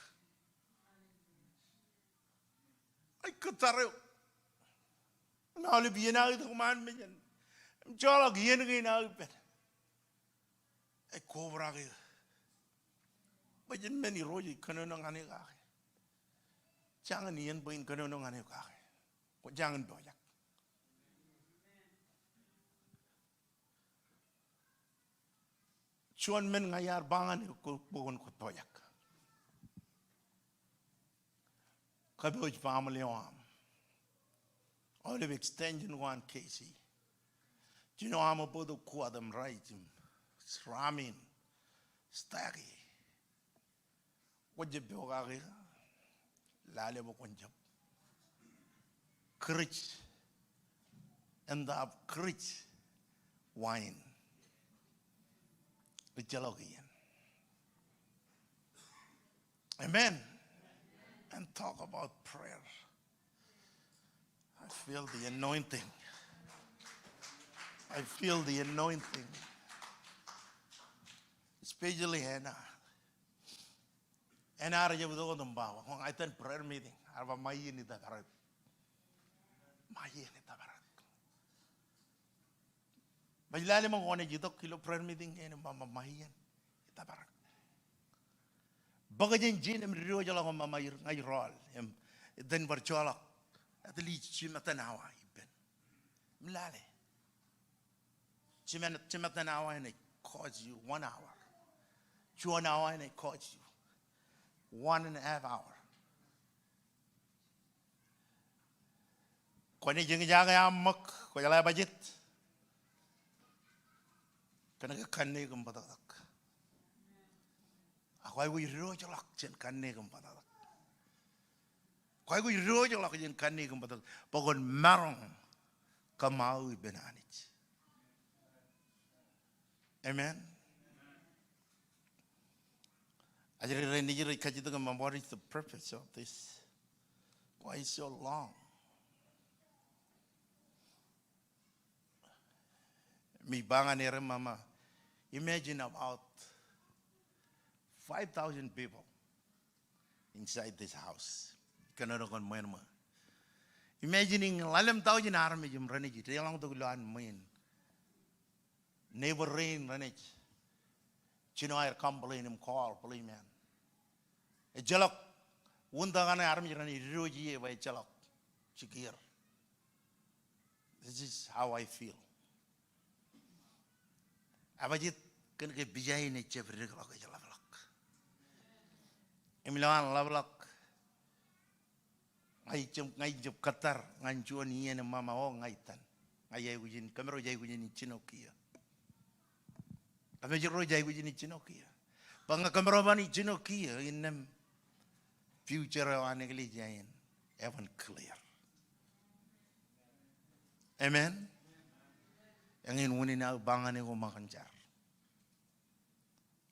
Ij kōttar eok. Im aolep iien aō itok ṃaan mejān. Im joḷọk iien kein aō pād. Ej kobrak eō. Bwe jen men Irooj ej kōnono ñan eō kake. Jañin iien bwe in kōnono ñan eō kake. Kwō jañin pojak. Juon men ña iar ba ñan eok bwe kwōn kwōj pojak. Kōpooj family eo aṃ. Aolep extension ko an K C. Jino aṃ bōktok Kuwat im Raij im Ramin, Staki. Kwōn jab pokake, lale bwe kwōn jab kūrij, āinwōt kūrij wa in ejjeḷọk iien. Amen. And talk about prayer. I feel the anointing. I feel the anointing. Especially Hannah. Hannah ear jab itok wōt im ba, ña itōn prayer meeting. Ear ba ṃae iien ij tōpar eok. Ṃae iien ij tōpar eok. Baj lale ṃōk kwōnaaj itok ilo prayer meeting kein im ba ṃae iien ij tōpar eok. Bōk jān ijin im diwōjḷọk ṃae ṃae, ña ij rọọl im itōn bar joḷọk at least jimettan awa ippān. Im lale. Jimet, jimettan awa enaaj cost you one hour. Juon awa enaaj cost you one and a half hour. Kwōnaaj eñjake aṃ ṃōk, kwōjeḷā bajjek. Kōnke kanniōk im bōtōktōk. Ak kwaikuj diwōjḷọk jān kanniōk im bōtōktōk. Kwaikuj diwōjḷọk jān kanniōk im bōtōktōk bwe kwōn maroñ kōṃṃao ippān Anij. Amen. Ajri rein nejid rej kajjitōk im ba, what is the purpose of this? Why is so long? Im ij ba ñan er im ba, imagine about five thousand people inside this house. Kōnono kōn ṃweo. Imagine in ḷalem thousand armej im renaaj deḷọñtok ilowaan ṃweo. Neighbor rein renaaj, jino aer complain im call policeman. Ejjeḷọk, wūntō kaṇe armej renaaj diwōj ie bwe ejjeḷọk jikier. This is how I feel. Ebajjeet kōnke pija in ejjab dikḷọk, ej ḷapḷọk. Im ilowaan ḷapḷọk, ña ij jab, ña ij jab kōttar ñan juon iien im ba, o, ña itōn. Ña ij aikuj in, kōmro ej aikuj in jino kiiō. Kōmro ej aikuj in jino kiiō. Bwe ñe kōmro ban jino kiiō, innām future eo an eklejia in eban clear. Amen. Eñin unin aō ba ñan eok ṃōk in jar.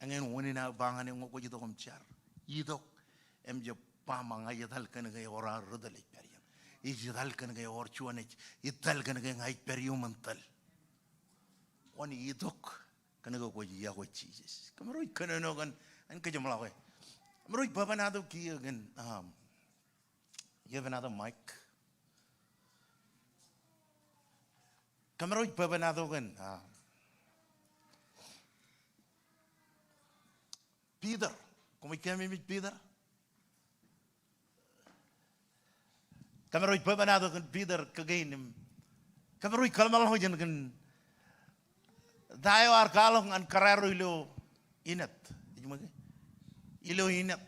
Eñin unin aō ba ñan eok ṃōk kwōj itok im jar. Itok im jab ba ṃōk, ña ij etal kōnke ewōr aō ri tōl ej pād iōñ. Ij etal kōnke ewōr juon ej, ij etal kōnke ña ij pād iuṃwin tōl. Kwōn itok Kōnke kwōj yokwe Jisōs. Kōmro ej kōnono kōn, an kōj ṃōḷọke. Kōmro ej bwebwenato kiiō kōn, um, you have another mic? Kōmro ej bwebwenato kōn, um, Peter. Koṃij kememej Peter? Kōmro ej bwebwenato kōn Peter kōkein im kōmro ej kōḷmānḷọkjeṇ kōn ta eo ear kwaḷọk ñan kōrā ro ilo inet. Ej ṃōk ke? Ilo inet.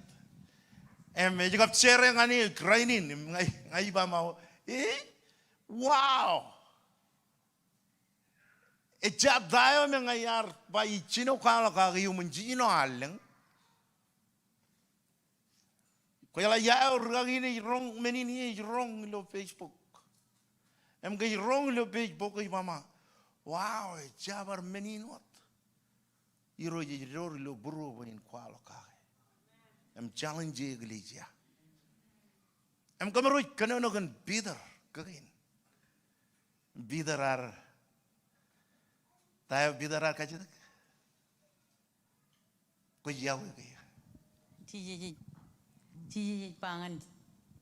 Im ej kab share ñan eō rainin im ña, ña ij ba ṃae, eh? Wow! Ejjab ta eo me ña iar ba ij jino kwaḷọk kake iuṃwin jiljino allōñ. Kwōjeḷā ia eo rikaki in ej roñ men in, ej roñ ilo Facebook. Im ke ej roñ ilo Facebook ej ba ṃae, wow, ejja bar men in wōt. Irooj ej door ilo būruō bwe in kwaḷọk kake im challenge eklejia. Im kōmro ej kōnono kōn Peter kōkein. Peter ear, ta eo Peter ear kajjitōk? Kwōj yokwe ke eō? Jisōs ej, Jisōs ej ba ñan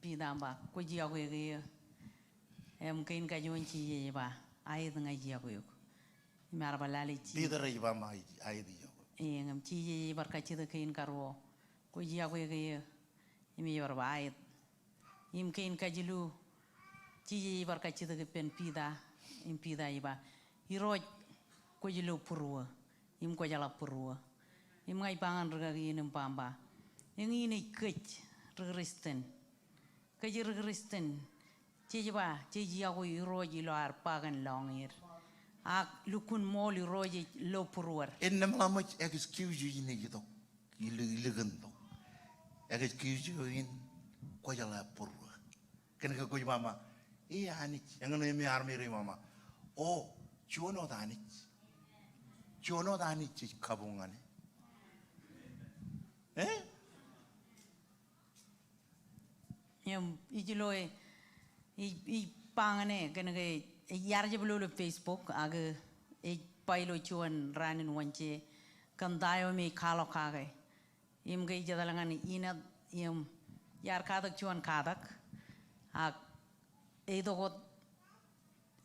Peter im ba, kwōj yokwe ke eō? Im kein kajuon Jisōs ej ba, aet, ña ij yokwe eok. Im ear ba lale Jisōs. Peter ej ba ṃae, aet, ij yokwe. Eñ, im Jisōs ej bar kajjitōk kein karuo, kwōj yokwe ke eō? Im ej bar ba, aet. Im kein kajilu, Jisōs ej bar kajjitōk ippān Peter, im Peter ej ba, Irooj, kwōj lo būruō, im kwōjeḷā būruō. Im ña ij ba ñan rikaki in im ba, im ba, eñin ej kōj ri-Kristian. Kōj ri-Kristian. Jej ba, jej yokwe Irooj ilo ad ba kōn lọñied. Ak lukkuun ṃool Irooj ej lo būruod. Innām ḷak ṃōj excuse eo in ej itok. Ilo, ilo kōn tok. Excuse eo in, kwōjeḷā būruō. Kōnke kwōj ba ṃae, e Anij, eñin eo me armej rej ba ṃae, o, juon wōt Anij. Juon wōt Anij jej kabuñ ñan e. Eh? Im ij lo e, ij, ij ba ñan e, kōnke iar jab lo ilo Facebook, ak ej ba ilo juon raan in Wōnje, kōn ta eo me ej kwaḷọk kake. Im ke ij etal ñan inet, im iar katak juon katak, ak eitok wōt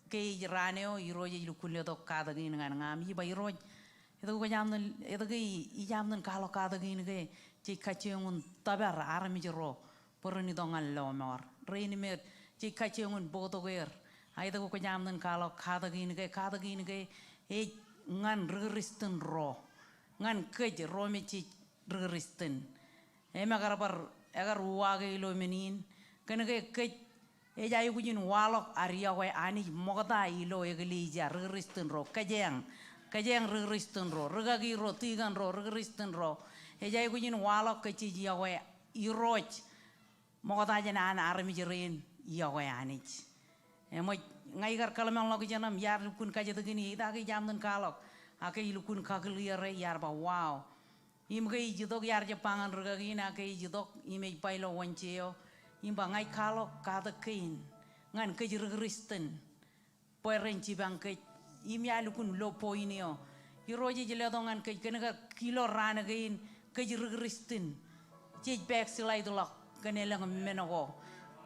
ke ej raan eo, Irooj ej lukkuun letok katak in ñan ña im ij ba Irooj, etke kwōj jab ṇe, etke ij jab ṇe kwaḷọk katak in ke jej kajjioñ in tōpar armej ro bwe ren itok ñan lọmọọr. Rein me jej kajjioñ in bōktok er. A etke kwōj jab ṇe kwaḷọk katak in ke, katak in ke ej ñan ri-Kristian ro. Ñan kōj ro me jej ri-Kristian. Im ekar bar, ekar uwaake ilo men in. Kōnke kōj, ej aikuj in waḷọk ad yokwe Anij ṃokta ilo eklejia ri-Kristian ro. Kōjeañ, kōjeañ ri-Kristian ro. Rikaki ro, tikōn ro, ri-Kristian ro. Ej aikuj in waḷọk kōj jej yokwe Irooj ṃokta jān an armej rein yokwe Anij. Eṃōj, ña ikar kōḷmānḷọkjeṇ im iar lukkuun kajjitōk in, etke ij jab ṇe kwaḷọk. Ak ij lukkuun kakilier e, iar ba, wow. Im ke ij itok, iar jab ba ñan rikaki in, ak ke ij itok, im ej ba ilo Wōnje eo. Im ba ña ij kwaḷọk katak kein ñan kōj ri-Kristian. Bwe ren jipañ kōj, im iar lukkuun lo point eo. Irooj ej letok ñan kōj, kōnke ilo raan kein kōj ri-Kristian. Jej backslide ḷọk kōn elōñ men ko.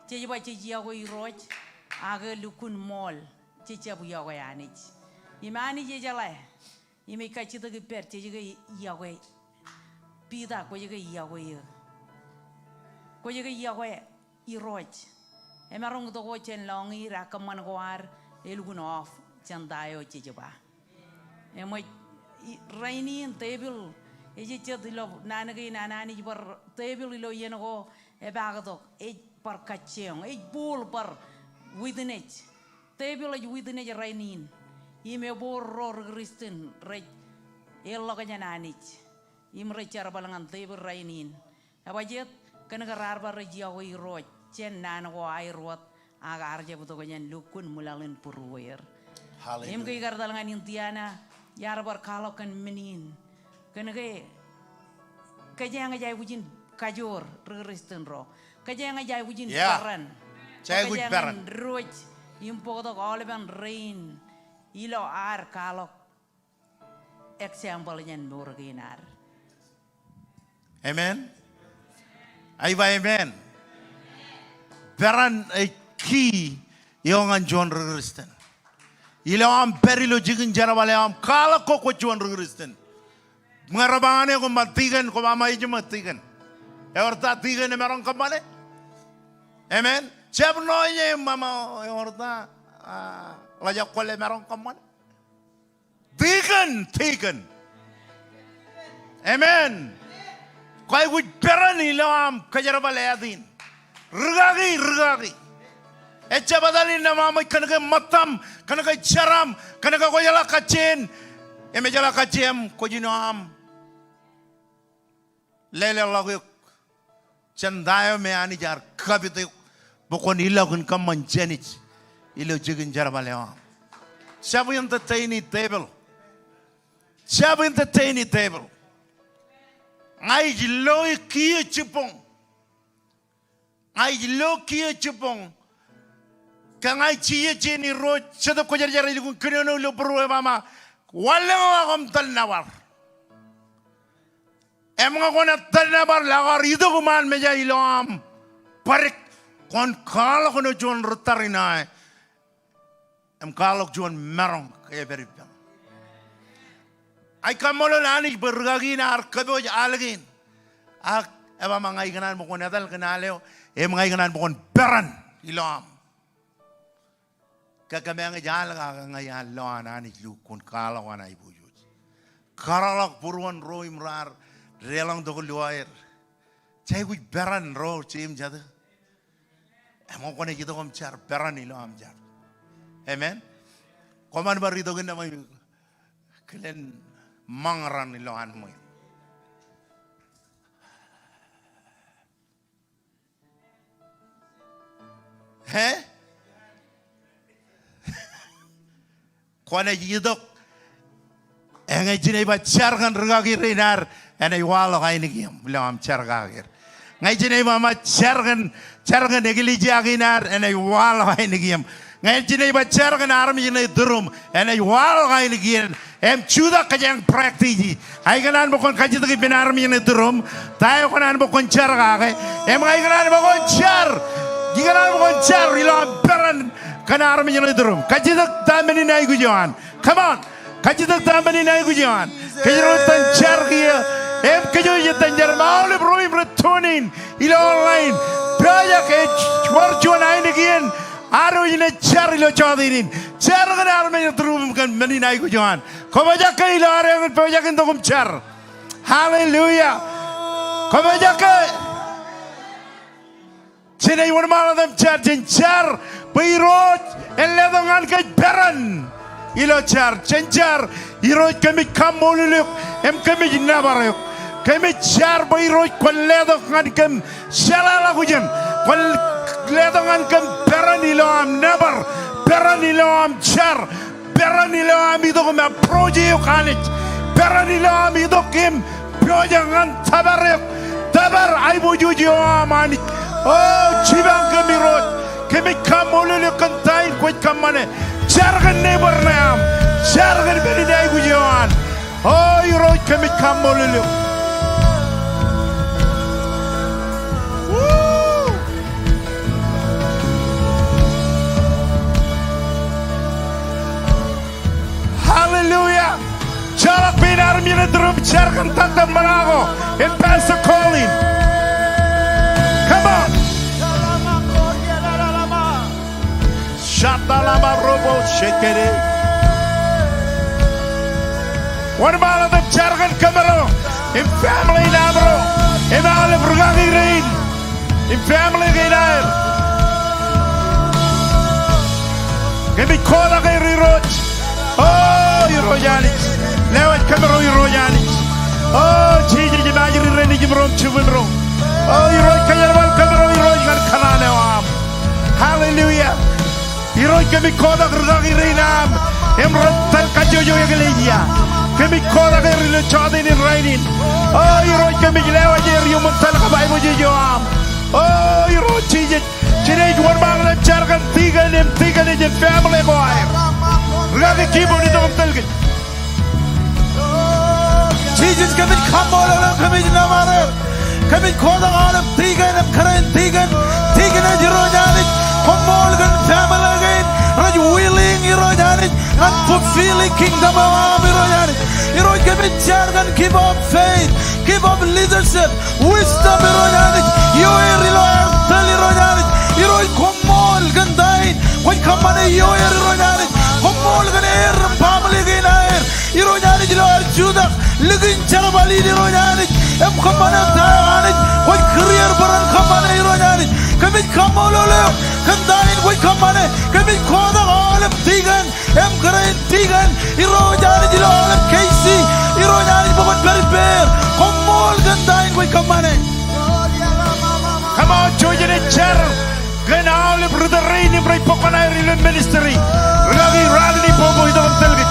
Jej ba jej yokwe Irooj, ak lukkuun ṃool, jej jab yokwe Anij. Im Anij ejeḷā, im ej kajjitōk ippād, jej ke yokwe Piter, kwōj ke yokwe eō. Kwōj ke yokwe Irooj. Emaroñ itok wōt jān lọñiid ak kōṃṃan ko ad elukkuun off jān ta eo jej ba. Eṃōj, i, rainin tepil, ej jet ilo naan kein an Anij bar tepil ilo iien ko epaaktok, ej bar kajjioñ, ej bōl bar witness. Tepil ej witness rainin. Im eboor ro ri-Kristian rej erḷọk jān Anij. Im rej jerbal ñan tepil rainin. Ebajeet, kōnke raar bar rej yokwe Irooj jān naan ko aer wōt, ak ear jab itok jān lukkuun ṃwilaḷ in būrueir. Hallelujah. Im ke ikar etal ñan Indiana, iar bar kwaḷọk kōn men in. Kōnke kōjeañ ej aikuj in kajoor ri-Kristian ro. Kōjeañ ej aikuj in, yeah, peran. Ej aikuj peran. Kōjeañ in diwōj im bōktok aolepen rein ilo ad kwaḷọk example jān mour kein ad. Amen. Ij ba amen. Peran ej key eo ñan juon ri Kristian. Ilo aṃ pād ilo jikin jerbal eo aṃ, kwaḷọk ke kwōj juon ri Kristian. Ñe rej ba ñan eok im ba tikōn, kwō ba aṃ ej ṃōk tikōn. Ewōr ta tikōn emaroñ kōṃṃane? Amen. Jab ṇo ie im ba aṃ, ewōr ta, ah, ḷọk kwōle emaroñ kōṃṃane. Tikōn, tikōn. Amen. Kwaikuj peran ilo aṃ kōjerbal āt in. Rūkaki, rūkaki. Ejjab etal in emaṃōj kōnke ṃōttaṃ, kōnke jeraṃ, kōnke kwōjeḷā kajjien, im ejeḷā kajjieṃ, kwōj jino aṃ leleḷọk eok jān ta eo me Anij ear kapit eok bwe kwōn ilọk in kōṃṃan jānij ilo jikin jerbal eo aṃ. Jab entertain e devil. Jab entertain e devil. Ña ij lo kiiō jibboñ. Ña ij lo kiiō jibboñ. Ke ña ij jijet jān Irooj, Jetōb Kwōjarjar ej lukkuun kōnono ilo būruō im ba aṃ, wanlōñḷọk aṃ tōl nōbar. Im ñe kwōn tōl nōbar, lọk aer itok iṃaan meja ilo aṃ bōdik, kwōn kwaḷọk ilo juon ri tar in aō im kwaḷọk juon maroñ ke epād ippaṃ. Ij kaṃṃoolol Anij bwe rūkaki in ear kōpooj al kein. Ak ej ba aṃ ña ikōṇaan bwe kwōn etal kōn al eo, im ña ikōṇaan bwe kwōn peran ilo aṃ. Ke kōmeañ ej al kake ña iar lo an Anij lukkuun kwaḷọk an aiboojoj. Kōrọọlḷọk būruon ro im raar deḷọñ tok ilo aer. Jej aikuj peran ro jeiū im jatū. Im kwōnaaj itok im jar, peran ilo aṃ jar. Amen. Kwōmaroñ bar itok innām im kilen ṃōñā ran ilo an ṃwiin. He? Kwōnaaj itok. Eñe jenaaj ba jar kōn rūkaki rein ad, enaaj waḷọk ainikieṃ ilo aṃ jar kake er. Ñe jenaaj ba aṃ jar kōn, jar kōn eklejia kein ad, enaaj waḷọk ainikieṃ. Ñe jenaaj ba jar kōn armej ṇe turuṃ, enaaj waḷọk ainikien. Im jutak kōjeañ practice e. Ij kōṇaan bwe kwōn kajjitōk ippān armej ṇe turuṃ ta eo kwōṇaan bwe kwōn jar kake. Im ij kōṇaan bwe kwōn jar. Ij kōṇaan bwe kwōn jar ilo aṃ peran kōn armej ṇe turuṃ. Kajjitōk ta men in aikuj eo an. Come on. Kajjitōk ta men in aikuj eo an. Kōjro itōn jar kiiō. Im kōjro itōn jar. Im aolep ro im rej tune in ilo online, pojak ke ej wōr juon ainikien ad wōj naaj jar ilo jota in. Jar kōn armej ṇe turuṃ kōn men in aikuj eo an. Kwōpojak ke ilo ad eñin pojak in tok im jar? Hallelujah. Kwōpojak ke? Jenaaj wōnṃaanḷọk im jar, jen jar bwe Irooj en letok ñan kōj peran ilo jar. Jen jar, Irooj kōmij kaṃṃoolol eok im kōmij nōbar eok. Kōmij jar bwe Irooj kwōn letok ñan kōm jeḷāḷọkjeṇ. Kwōn letok ñan kōm peran ilo aṃ nōbar, peran ilo aṃ jar, peran ilo aṃ itok im approach eok Anij. Peran ilo aṃ itok im pojak ñan tōpar eok. Tōpar aiboojoj eo aṃ Anij. O, jipañ kōm Irooj. Kōmij kaṃṃoolol eok kōn ta in kwōj kōṃṃane. Jar kōn neighbor ṇe aṃ. Jar kōn men in aikuj eo an. O Irooj, kōmij kaṃṃoolol eok. Woo! Hallelujah. Joḷọk pein armej ṇe turuṃ, jar kōn tōmak ṇe ko im Pastor Colin. Come on. Shatalama robo shekere. Wōnṃaanḷọk im jar kōn kōmro im family ṇe ro im aolep rūkaki rein im family kein aer. Kōmij kotak er Irooj. O Irooj Anij. Lewōj kōmro Irooj Anij. O Jisōs, im ajri rein nejimro im jibwinro. O Irooj, kōjerbal kōmro Irooj ñan kōṇaan eo aṃ. Hallelujah. Irooj, kōmij kotak rūkaki rein aṃ im rej etal kajjojo eklejia. Kōmij kotak er ilo jota in rainin. O Irooj, kōmij lewōj er iuṃwin etal kab aiboojoj eo aṃ. O Irooj Jisōs, jenaaj wōnṃaanḷọk im jar kōn tikōn im tikōn ej im family ko aer. Rūkaki Gibbon, itok im tōl kōj. Kōmij kaṃṃoolol eok, kōmij nōbar eok. Kōmij kotak aolep tikōn im kōrā in tikōn, tikōn ej Irooj Anij. Koṃṃool kōn family kein rej willing Irooj Anij ñan fulfilling kingdom eo aṃ Irooj Anij. Irooj kōmij jar kōn gift of faith, gift of leadership, wisdom Irooj Anij. Iọer ilo aer tōl Irooj Anij. Irooj koṃṃool kōn ta in kwōj kōṃṃane iọer Irooj Anij. Koṃṃool kōn er im family kein aer. Irooj Anij ilo aer jutak likin jerbal in Irooj Anij. Im kōṃṃane ta eo Anij kwōj kūr er bwe ren kōṃṃane Irooj Anij. Kōmij kaṃṃoolol eok kōn ta in kwōj kōṃṃane. Kōmij kotak aolep tikōn im kōrā in tikōn Irooj Anij ilo aolep K C. Irooj Anij bwe kwōn pād ippāer. Koṃṃool kōn ta in kwōj kōṃṃane. Come on, jouj im jar kōn aolep ri tōl rein im rej bōk koṇaer ilo ministry. Rūkaki, ralitōk ippān itok im tōl kōj.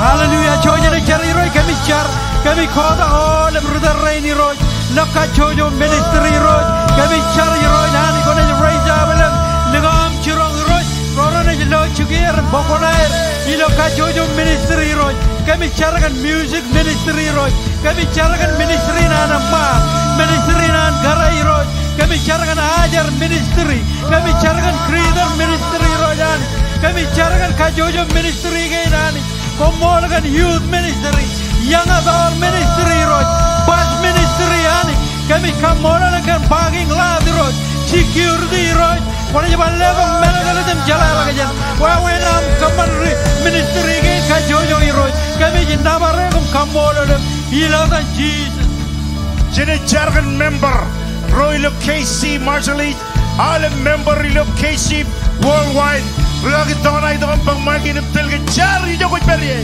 Hallelujah. Jouj im jar Irooj, kōmij jar. Kōmij kotak aolep ri tōl rein Irooj ilo kajjojo ministry Irooj. Kōmij jar Irooj Anij kwōnaaj raise up lōñ likao im jiroñ Irooj. Ro renaaj lo jikier im bōk koṇaer ilo kajjojo ministry Irooj. Kōmij jar kōn music ministry Irooj. Kōmij jar kōn ministry in an eṃṃaan, ministry in an kōrā Irooj. Kōmij jar kōn ajar ministry. Kōmij jar kōn greeter ministry Irooj Anij. Kōmij jar kōn kajjojo ministry kein Anij. Koṃṃool kōn youth ministry, young adult ministry Irooj, bus ministry Anij. Kōmij kaṃṃoolol eok kōn parking lot Irooj, security Irooj. Kwōnaaj bar letok men eo etal im jeḷāḷọkjeṇ. Wāween aṃ kōṃṃan ri ministry kein kajjojo Irooj. Kōmij nōbar eok im kaṃṃoolol eok ilo etan Jisōs. Jen jar kōn member ro ilo K C Marshallese, aolep member ilo K C worldwide. Rūkaki, toṇa itok im bōk mic in im tōl kōj. Jar ijo kwōj pād ie.